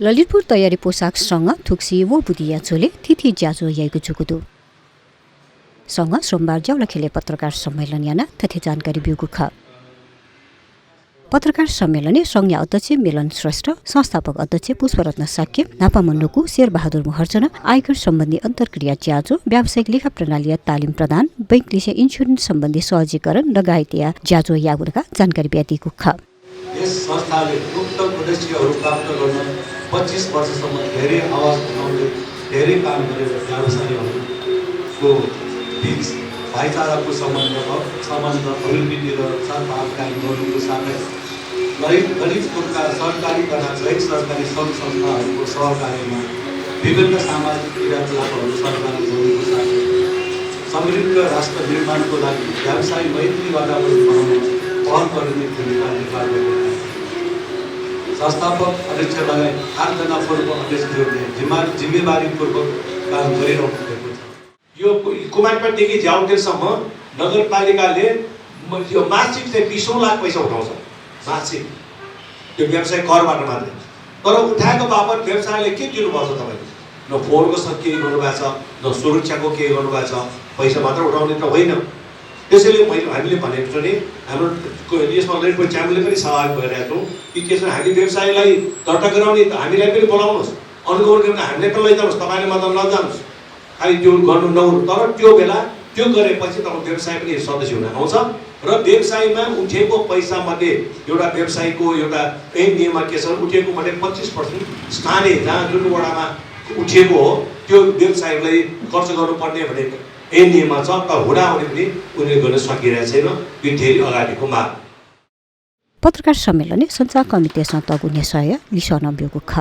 ललितपुर तयारी पोसाकसँग थुक्सी वो बुदिया चोले थिथि ज्याजो याइको जुकुदु सँग सोमबार ज्याउला खेले पत्रकार सम्मेलन याना तथ्य जानकारी बिउगु ख पत्रकार सम्मेलन संघ अध्यक्ष मिलन श्रेष्ठ संस्थापक अध्यक्ष पुष्परत्न साक्य नापामन्नुको शेरबहादुर महर्जन आयकर सम्बन्धी अन्तर्क्रिया ज्याजो व्यावसायिक लेखा प्रणाली तालिम प्रदान बैंक लिसे इन्स्योरेन्स सम्बन्धी सहजीकरण लगायत या ज्याजो यागुरका जानकारी ब्यातिको ख यस संस्थाले उक्त उद्देश्यहरू प्राप्त गर्न 25 वर्षसम्म धेरै आवाज उठाउने धेरै काम गरेर व्यवसायीहरूको बीच भाइचाराको सम्बन्ध अभिवृद्धि र सद्भावकारी गर्नुको साथै ललितपुरका सरकारी तथा गैर सरकारी सङ्घ संस्थाहरूको सहकार्यमा विभिन्न सामाजिक क्रियाकलापहरू सञ्चालन गर्नुको साथै समृद्ध राष्ट्र निर्माणको लागि व्यवसायी मैत्री वातावरण बनाउन पहल गर्ने भूमिका निर्वाह गरेका संस्थापक अध्यक्ष लगायत 8 जना पूर्व अध्यक्षहरूले जिम्मेवारीपूर्वक काम गरिरहनु भएको छ। यो कुमारपाटदेखि झ्याउटेसम्म नगरपालिकाले यो मासिक चाहिँ 20 लाख पैसा उठाउँछ मासिक त्यो व्यवसाय करबाट मात्रै। तर उठाएको बापत व्यवसायले के दिनुपर्छ तपाईँले? न फोहोरको केही गर्नुभएको छ, न सुरक्षाको केही गर्नुभएको छ, पैसा मात्र उठाउने त होइन। त्यसैले हामीले भनेको छु नि हाम्रो यसमा ललितपुर च्याम्बरले पनि सहयोग गरिरहेको छौँ कि त्यसमा हामी व्यवसायलाई दर्ता गराउने हामीलाई पनि बोलाउनुहोस्, अनुगमन गर्ने हामीलाई पनि लैजानुहोस्, तपाईँले मात्र नजानुहोस्, खालि त्यो गर्नु नहुनु। तर त्यो बेला त्यो गरेपछि तपाईँ व्यवसाय पनि सदस्य हुन आउँछ र व्यवसायमा उठेको पैसामध्ये एउटा व्यवसायको एउटा यही नियममा के छ, उठेको मध्ये 25% स्थानीय जहाँ जुन वडामा उठेको हो त्यो व्यवसायलाई खर्च गर्नुपर्ने भनेको यही नियममा छ। तर हुँदाहुँदै पनि उनीहरूले गर्न सकिरहेको छैन, यो धेरै अगाडिको माग। पत्रकार सम्मेलन सञ्चार कमिटीसँग तगुने सहयोग लिसन बिउगु ख